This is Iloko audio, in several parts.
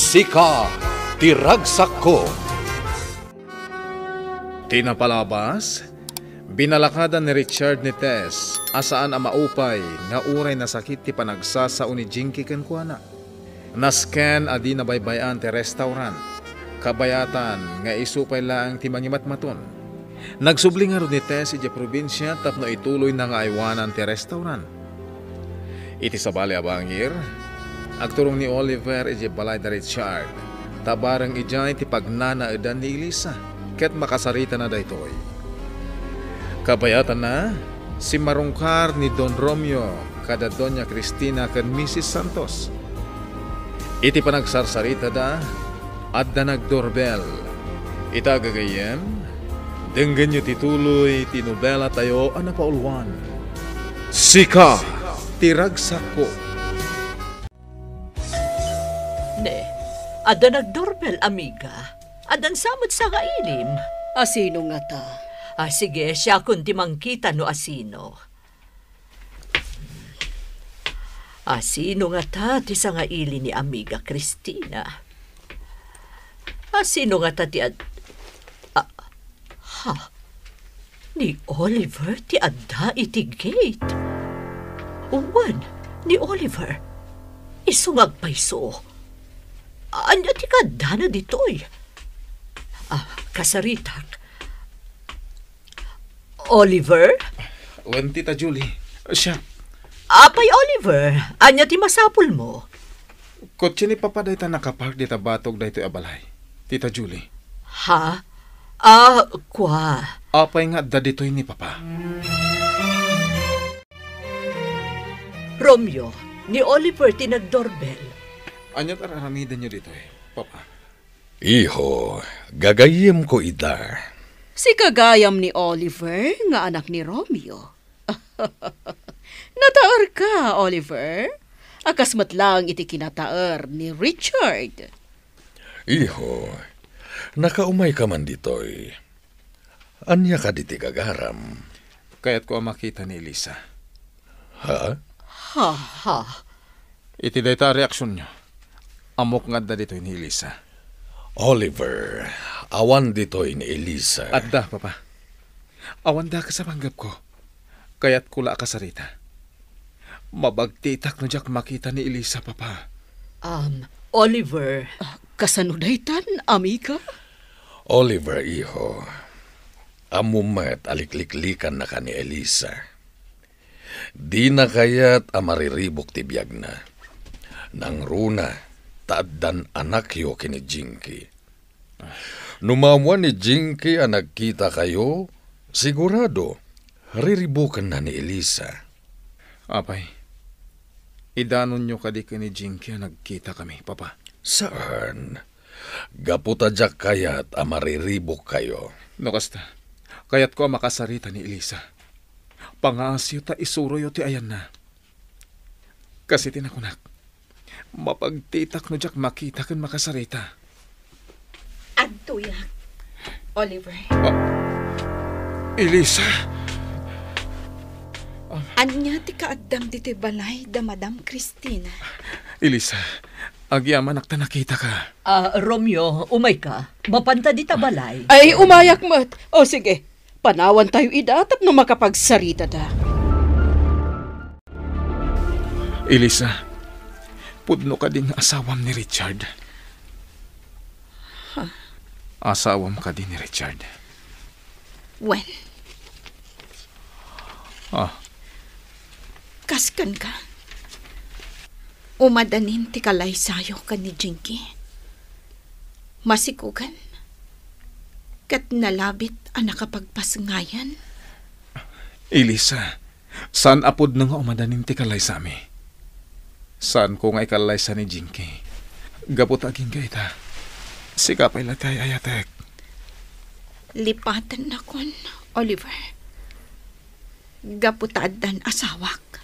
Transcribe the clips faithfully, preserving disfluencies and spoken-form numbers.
Sika ti ragsakko. Ti napalabas, binalakada ni Richard ni Tess a saan a maupay nga uray nasakit ti panagsasao ni Jinky kenkuana. Nasken a di nabaybay-an ti restaurant, kabayatan nga isu pay laeng ti mangimatmaton. Nagsubli ngarud ni Tess idiay probinsia tapno ituloyna nga aywanan ti restaurant. Iti sabali a bangir, agturong ni Oliver idiay balay da Richard, ta bareng idiay ti pagnanaedan ni Elisa, ket makasaritana daytoy. Kabayatanna, simmarungkar ni Don Romeo kada Doña Cristina ken Misis Santos. Iti panagsarsaritada, adda nagdorbel. Ita, gagayyem, denggenyo ti tuloy ti nobelatayo a napauluan, Sika ti Ragsakko. Ne, adda nagdorbel, amiga. Addan sa met sangailim. Asino ngata? Ah, sige, siakon ti mangkita no asino. Asino ngata ti sangaili ni Amiga Cristina? Asino ngata ti ad-, ah, ha? Ni Oliver ti adda iti gate. Wen, ni Oliver. Isu nga agpayso. Ania ti kaaddana ditoy? Ah, kasaritak. Oliver? Wen, Tita Julie. Siak. Apay, Oliver, ania ti masapulmo? Kotse ni Papa dayta nakapark dita batog daytoy a balay, Tita Julie. Ha? Ah, kua. Apay nga adda ditoy ni Papa? Romeo, ni Oliver ti nagdorbel. Ania ti ar-aramidenyo ditoy, Papa? Iho, gagayyemko ida. Sika gayam ni Oliver nga anak ni Romeo. Nataerka, Oliver. A kas met laeng iti kinataer ni Richard. Iho, nakaumayka man ditoy. Ania kadi ti gagaram? Kayatko a makita ni Elisa. Ha? Ha? Ha? Iti dayta a reaksionyo, ammok nga adda ditoy ni Elisa. Oliver, awan ditoy ni Elisa. Adda, Papa. Awan dakes a panggepko. Kayatko la a kasarita. Mabagtitak no diak makita ni Elisa, Papa. Um, Oliver. Ah, kasano daytan, amiga? Oliver, iho. Ammom met a likliklikaannaka ni Elisa. Dina kayat a mariribuk ti biagna. Nangruna ta addan anakyo ken ni Jinky. No maammuan ni Jinky a nagkitakayo, sigurado, riribukenna ni Elisa. Apay, idanonyo kadi ken ni Jinky a nagkitakami, Papa? Saan. Gapu ta diak kayat a mariribukkayo. No kasta, kayatko a makasarita ni Elisa. Pangaasiyo ta isuroyo ti ayanna. Kas iti nakunak, mapagtitak no diak makita ken makasarita. Adtoyak, Oliver. Ah, Elisa! Ania ti kaaddam ditoy balay da Madam Cristina? Elisa, agyamanak ta nakitaka. Ah, Romeo, umayka. Mapanta dita balay. Ay, umayak met. O, sige. Panawantayo ida tapno makapagsaritada. Elisa, pudno kadi nga asawam ni Richard? Ha? Asawam kadi ni Richard? Wen. Ah. Kas kenka, umadanin ti kalaysayo ken ni Jinky. Masikogen ket nalabit a nakapagpasngayan. Elisa, saan a pudno nga umadanin ti kalaysami. Saanko nga ikalaysa ni Jinky. Gapu ta agingga ita, sika pay la ti ay-ayatek. Lipatennakon, Oliver. Gapu ta addan asawak.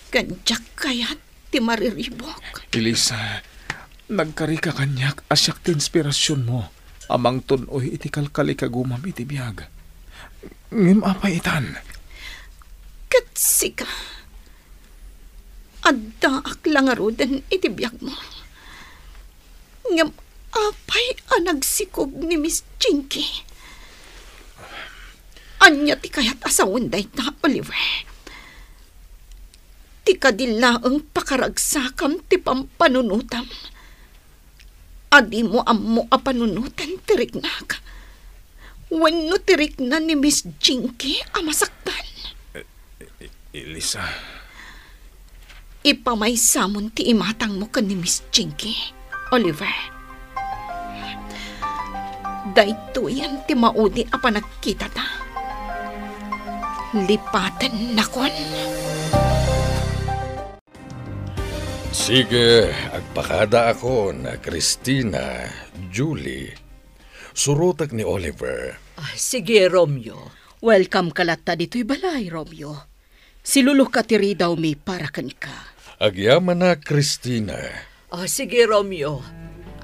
Ken diak kayat ti mariribuk. Elisa, nagkarika kaniak a siak ti inspirasionmo a mangtun-oy iti kalkalikagumam iti biag. Ngem apay itan? Ket sika, addaak la ngaruden iti biagmo. Ngem apay a nagsikob ni Miss Jinky? Ania ti kayat a sawen dayta, Oliver? Ti kadi laeng pakaragsakam ti pampanunotam. A dimo ammo a panunoten ti riknak wenno ti rikna ni Miss Jinky a masaktan. I-, I-, Elisa. Ipamaysamon ti imatangmo ken ni Miss Jinky, Oliver. Daytoyen ti maudi a panagkitata. Lipatennakon. Sige, agpakadaakon, Christina, Julie. Surotek ni Oliver. Ah, sige, Romeo. Welcome ka latta ditoy balay, Romeo. Siluluka ti ridawmi para kenka. Agyamanak, Christina. Ah, sige, Romeo.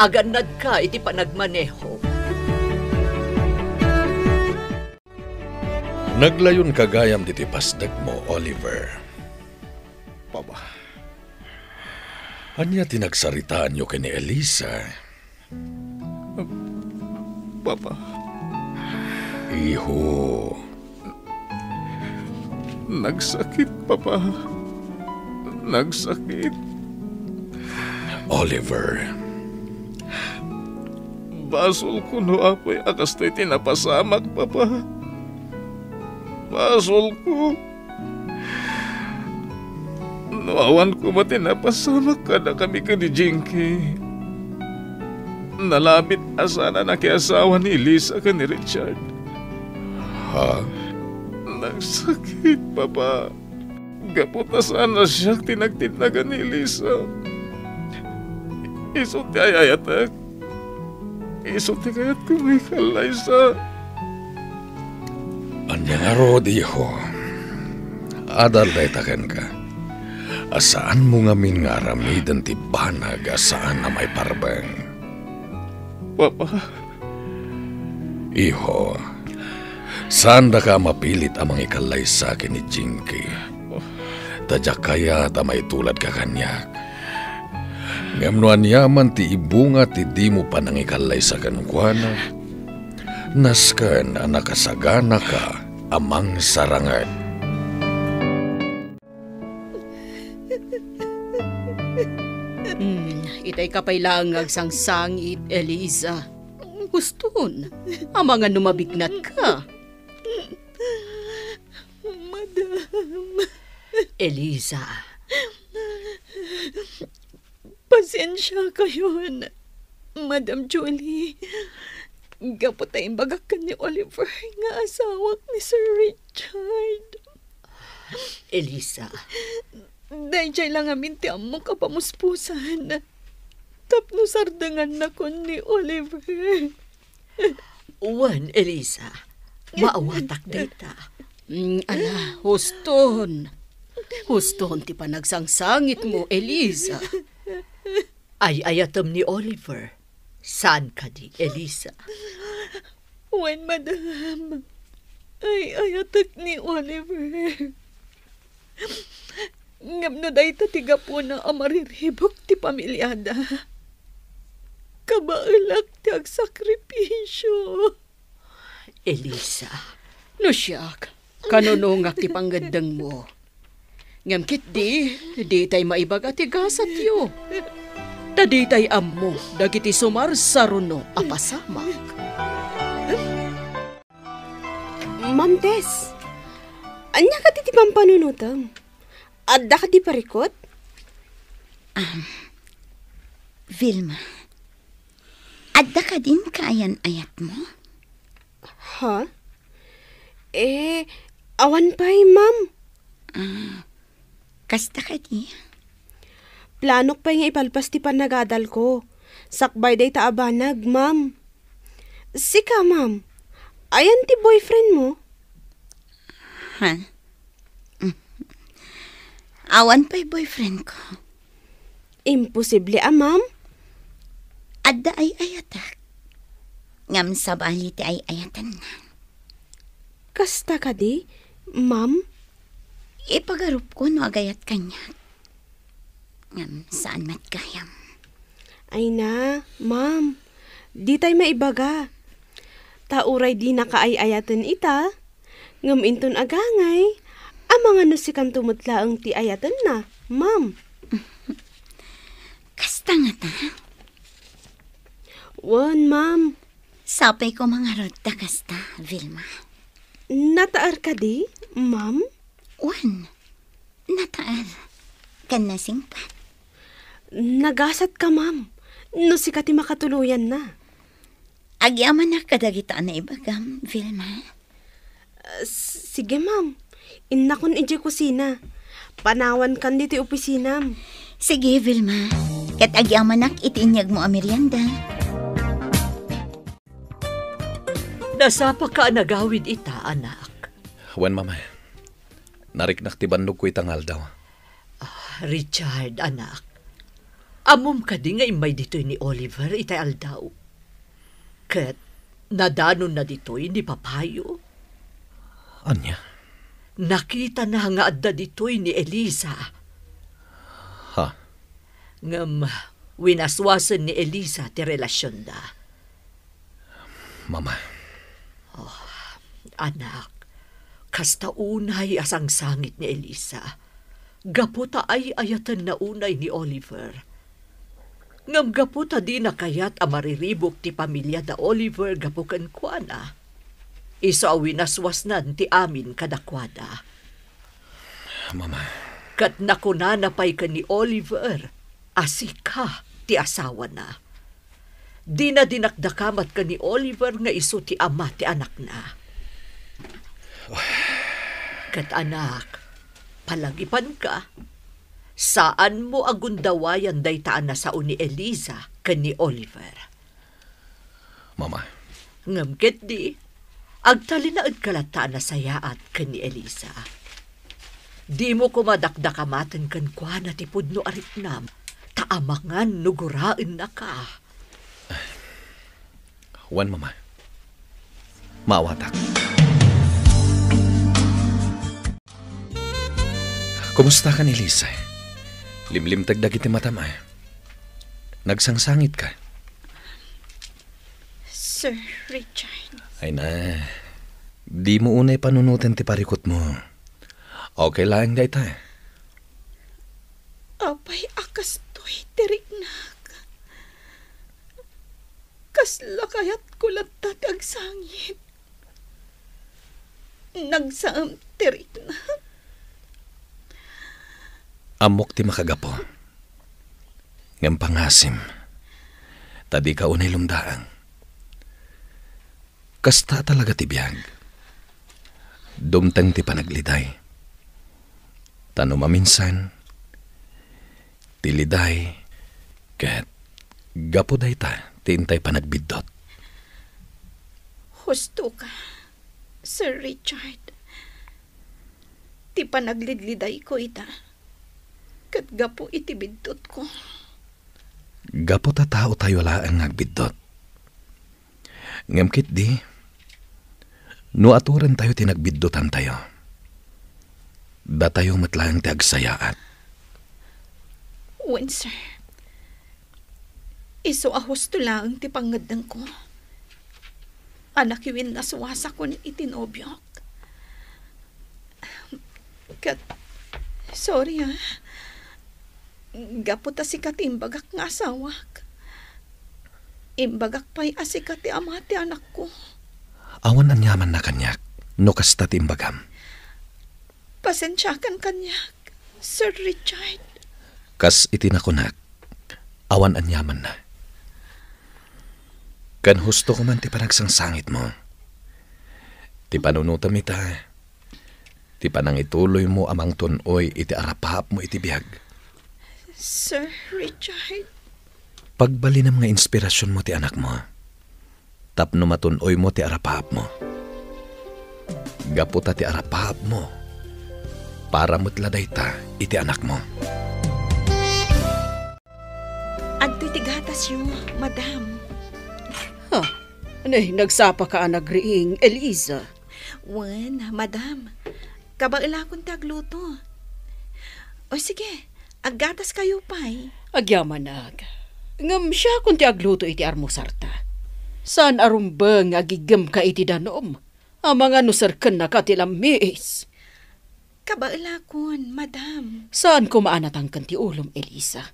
Agannadka iti panagmaneho. Naglawka gayam ditoy pasdekmo, Oliver. Papa. Ania ti nagsaritaanyo ken ni Elisa? Papa. Iho. Nagsakit, Papa. Nagsakit. Oliver. Basolko no apay a kastoy ti napasamak, Papa. Basolko. No awan koma ti napasamak kadakami ken ni Jinky, nalabit a saan a nakiasawa ni Elisa ken ni Richard. Ha? Nagsakit, Papa. Gapu ta saan a siak ti nagtinagan ni Elisa. Isu ti ay-ayatek. Isu ti kayatko nga ikallaysa. Ania ngarud, iho? Adal dayta kenka a saanmo ngamin nga aramiden ti banag a saan a maiparbeng. Papa. Iho, saandaka a mapilit a mangikallaysa ken ni Jinky. Ta diak kayat a maituladka kaniak. Ngem no aniaman ti ibunga ti dimo panangikallaysa kenkuana, nasken a nakasaganaka a mangsaranget. Hmm, itay ka pay laeng nga agsangsangit, Eliza. Huston, amangan no mabignatka. Madam. Eliza. Pasensiakayon, Madam Julie. Gapu ta imbagak ken ni Oliver nga asawak ni Sir Richard. Eliza. Daydiay la ngamin ti ammok a pamuspusan tapno sardengannakon ni Oliver. Wen, Eliza, maawatak dayta. Mm, ala, huston. Huston ti panagsangsangitmo, Eliza. Ay-ayatem ni Oliver. Saan kadi, Eliza? Wen, madam. Ay-ayatek ni Oliver. Ngem no dayta ti gapuna a mariribuk ti pamiliada, kabaelak ti agsakripisio. Eliza. No siak, kanunongak ti pangngeddengmo. Ngem ketdi, ditay maibaga ti gasatyo. Ta ditay ammo dagiti sumarsaruno a pasamak. Ma'am Tess, ania kadi ti pampanunotem? Adda kadi parikut? Um, Vilma, adda kadin kaayan-ayatmo? Ha? Eh, awan pay, ma'am. Ah, kasta kadi? Planok pay nga ipalpas ti panagadalko. Sakbay dayta a banag, ma'am. Sika, ma'am. Ayan ti boyfriend mo? Ha? Mm. Awan pay boyfriend ko. Imposible a, ma'am. Adda ay-ayatek. Ngem sabali ti ay-ayatenna. Kasta kadi, ma'am? Ipagarupko no agayat kaniak. Ngem saan met gayam. Ay na, ma'am, ditay maibaga. Ta uray dinaka ay-ayaten ita, ngem inton agangay, amangan no sikanto met laeng ti ayatenna, ma'am. Kasta ngata? Wen, ma'am. Sapay ko mangarud ta kasta, Vilma. Nataer kadi, ma'am? Wen, nataer. Ken nasingpet. Nagasatka, ma'am. No sika ti makatuloyanna. Agyamanak kadagita a naibagam, Vilma. Ah, s-, sige, ma'am. Innakon idiay kusina. Panawankan ditoy opisinam. Sige, Vilma. Ket agyamanak iti inyegmo a merienda. Nasapaka a nagawid ita, anak. Wen, mama. Nariknak ti bannogko ita nga aldaw. Ah, Richard, anak. Ammom kadi nga immay ditoy ni Oliver itay aldaw? Ket nadanonna ditoy ni papayo? Ania? Nakitana nga adda ditoy ni Elisa. Ha? Ngem winaswasen ni Elisa ti relasionda. Mama. Oh, anak, kasta unay a sangsangit ni Elisa. Gapu ta ay-ayatenna unay ni Oliver. Ngem gapu ta dina kayat a mariribuk ti pamilia da Oliver gapu kenkuana, isu a winaswasnan ti amin kadakuada. Mama. Ket nakunana pay ken ni Oliver a sika ti asawana. Dina dinakdakamat ken ni Oliver nga isu ti ama ti anakna. Ket anak, palagipanka, saanmo a gundawayan dayta a nasao ni Eliza ken ni Oliver. Mama. Ngem ketdi, agtalinaedka latta a nasayaat ken ni Eliza. Dimo koma dakdakamaten kenkuana ti pudno a riknam, ta amangan no guraennaka. Wen, mama. Maawatak. Kumusta kan, Elisa? Limlimteg dagiti matam, a? Nagsangsangit ka? Sir Richard. Ay na, di mo unay panunoten ti parikutmo. Okay laeng dayta. Apay a kastoy ti riknak? Kasla kayatko latta ti agsangit. Nagsam ti riknak. Ammok ti makagapu. Ngem pangasim, ta dika unay lumdaang. Kasta talaga ti biag. Dumteng ti panagliday. Ta no maminsan, ti liday ket gapu dayta ti intay panagbiddut. Husto ka, Sir Richard. Ti panaglidlidayko ita, ket gapu iti biddutko. Gapu ta taotayo laeng nga agbiddut. Ngem ketdi, no aturentayo ti nagbiddutantayo, datayo met laeng ti agsayaat. Wen, sir. Isu a husto laeng ti pangngeddengko a nakiwinnaswasakon iti nobiok. Ket, sorry, ah. Gapu ta sika ti imbagak nga asawak. Imbagak pay a sika ti ama ti anakko. Awan aniamanna kaniak no kasta ti imbagam. Pasensiakan kaniak, Sir Richard. Kas iti nakunak, awan aniamanna. Ken husto ko man ti panagsangsangitmo. Ti panunotem ita, ti panangituloymo a mangtun-oy iti arapaapmo iti biag. Sir Richard. Pagbalinem nga inspirasionmo ti anakmo tapno matun-oymo ti arapaapmo. Gapu ta ti arapaapmo, para met la dayta iti anakmo. Adtoy ti gatasyo, madam. Ha? Nay, nagsapa ka a nagriing, Eliza? Wen, madam. Kabaelakon ti agluto. O sige, aggatas kayo pay. Agyamanak. Ngem siakon ti agluto iti armusarta. Saan a rumbeng nga agiggemka iti danum. Amangan no serkennaka ti lammiis. Kabaelakon, madam. Saan koma a natangken ti ulom, Elisa.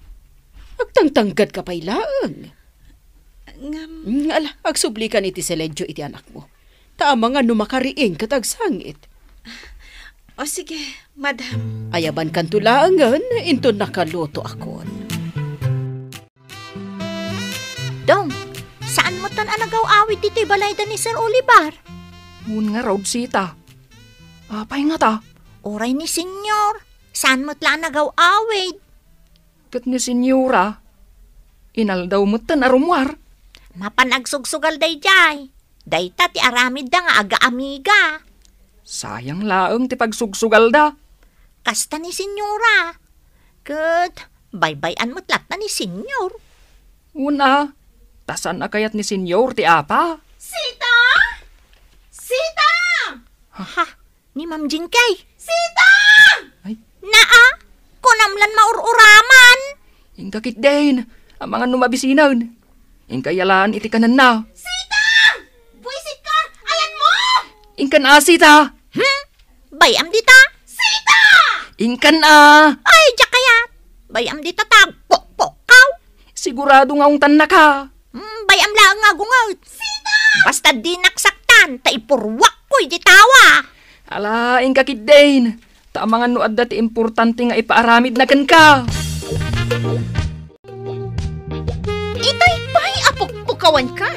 Agtangtanggadka pay laeng. Ngem Mm, ala, agsublikan iti silencio iti anakmo. Ta amangan no makariing ket agsangit. O sige, madam. Ayabankanto laengen, inton nakalutoakon. Dong, saan met tan a nagaw-awid ditoy balayda ni Sir Oliver? Wen ngarud, Sita. Apay ngata? Uray ni Senyor. Saan met la a nagaw-awid? Ket ni Senyora, inaldaw met tan a rummuar. Mapan agsugsugal daydiay. Dayta ti aramidda nga agaamiga. Sayang laeng ti pagsugsugalda. Kasta ni Senyora. Ket baybay-an met latta ni Senyor. Wen a, ta saan a kayat ni Senyor ti apa? Sita! Sita! Ha? Ni Ma'am Jinky. Sita! Ay. Naa, kunam lan maur-uraman. Inka ketdin, amangan no mabisinen. Inka yalan iti kanenna. Sita! Buisitka! Ayanmo! Inkan a, Sita! Hmm? Bay-am dita? Sita! Inkan a! Ay, diak kayat! Bay-am dita ta agpukpukkaw. Sigurado nga ungtannaka. Hmm, bay-am laeng nga agunget. Sita! Basta dinak saktan, ta ipurruakko iti tawa. Ala, inka ketdin. Ta amangan no adda ti importante nga ipaaramidna kenka. Itay pay a pukpukawanka,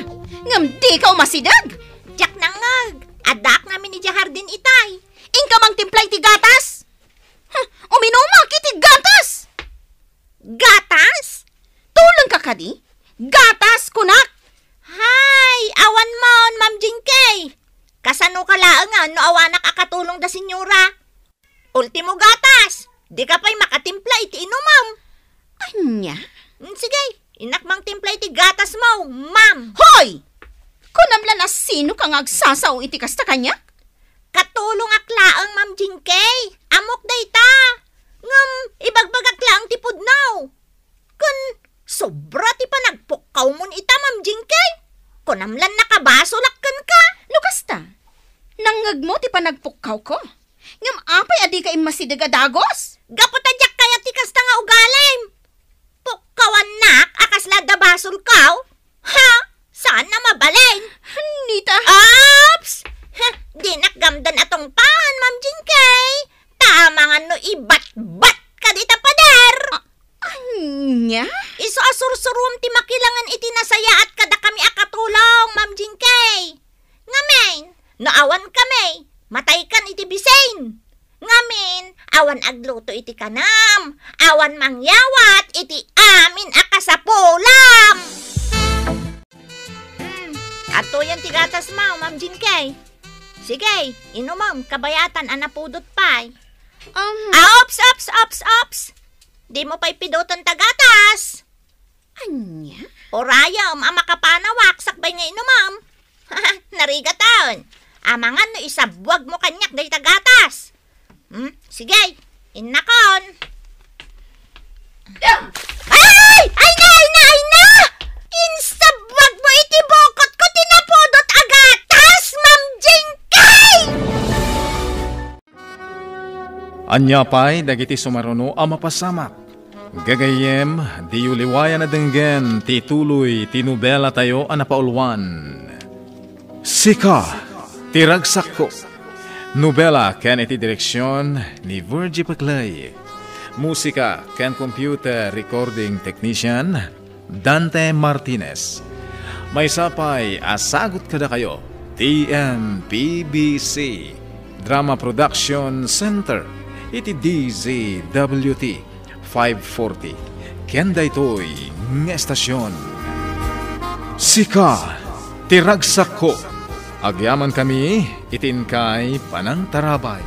ngem dika umasideg! Diak nangngeg, addaak ngamin idiay hardin itay. Inka mangtimpla iti gatas! Huh, uminumak iti gatas! Gatas? Tulongka kadi? Gatas, kunak! Hay, awan mon, Ma'am Jinky. Kasanoka laengen no awanak a katulong da senyora? Ultimo gatas, dika pay makatimpla iti inumem. Ania? Mm, sige, innak mangtimpla iti gatasmo, ma'am. Hoy! Kunam la no sinoka nga agsasao iti kasta kaniak? Katulongak laeng, Ma'am Jinky. Ammok dayta. Ngem ibagbagak laeng ti pudno. Ken sobra ti panagpukkawmon ita, Ma'am Jinky. Kunam lan nakabasolak kenka. No kasta, nangngegmo ti panagpukkawko. Ngem apay a dika immasideg a dagus? Gapu ta diak kayat ti kasta nga ugalim. Pukkawannak a kasla adda basolko. Ha? Saan a mabalin? Nita. Oops! Ha, dinak gamden a tungpaen, Ma'am Jinky. Ta amangan no ibatbatka dita pader. A-, ania? Isu a sursurom ti makilangen iti nasayaat kadakami a katulong, Ma'am Jinky. Ngamin, no awan kami, mataykan iti bisin. Ngamin, awan agluto iti kanam, awan mangyawat iti amin a kasapulam. Hmm, adtoyen ti gatasmo, Ma'am Jinky. Sige, inumem, kabayatan a napudot pay. Um, Ah, ops, ops, ops, ops! Dimo pay pidoten ta gatas! Ania? Urayem a makapanawak sakbay nga inumem. Narigaten. Amangan no isabbuagmo kaniak dayta gatas. Hmm? Sige, innakon. Ay! Ay na, ay na, ay na! Insabbuagmo iti bukotko ti napudot a gatas, Ma'am Jinky! Ania pay dagiti sumaruno a mapasamak? Gagayyem, diyo liwayan a denggen ti ituloy ti nobelatayo a napauluan, Sika ti Ragsakko. Nobela ken iti direksion ni Virgie Paclay. Musika ken computer recording technician, Dante Martinez. Maysa pay a sagut kadakayo, T M P B C Drama Production Center, iti D Z W T five forty. Ken daytoy nga estasion, Sika ti Ragsakko. Agyamankami iti inkay panangtarabay.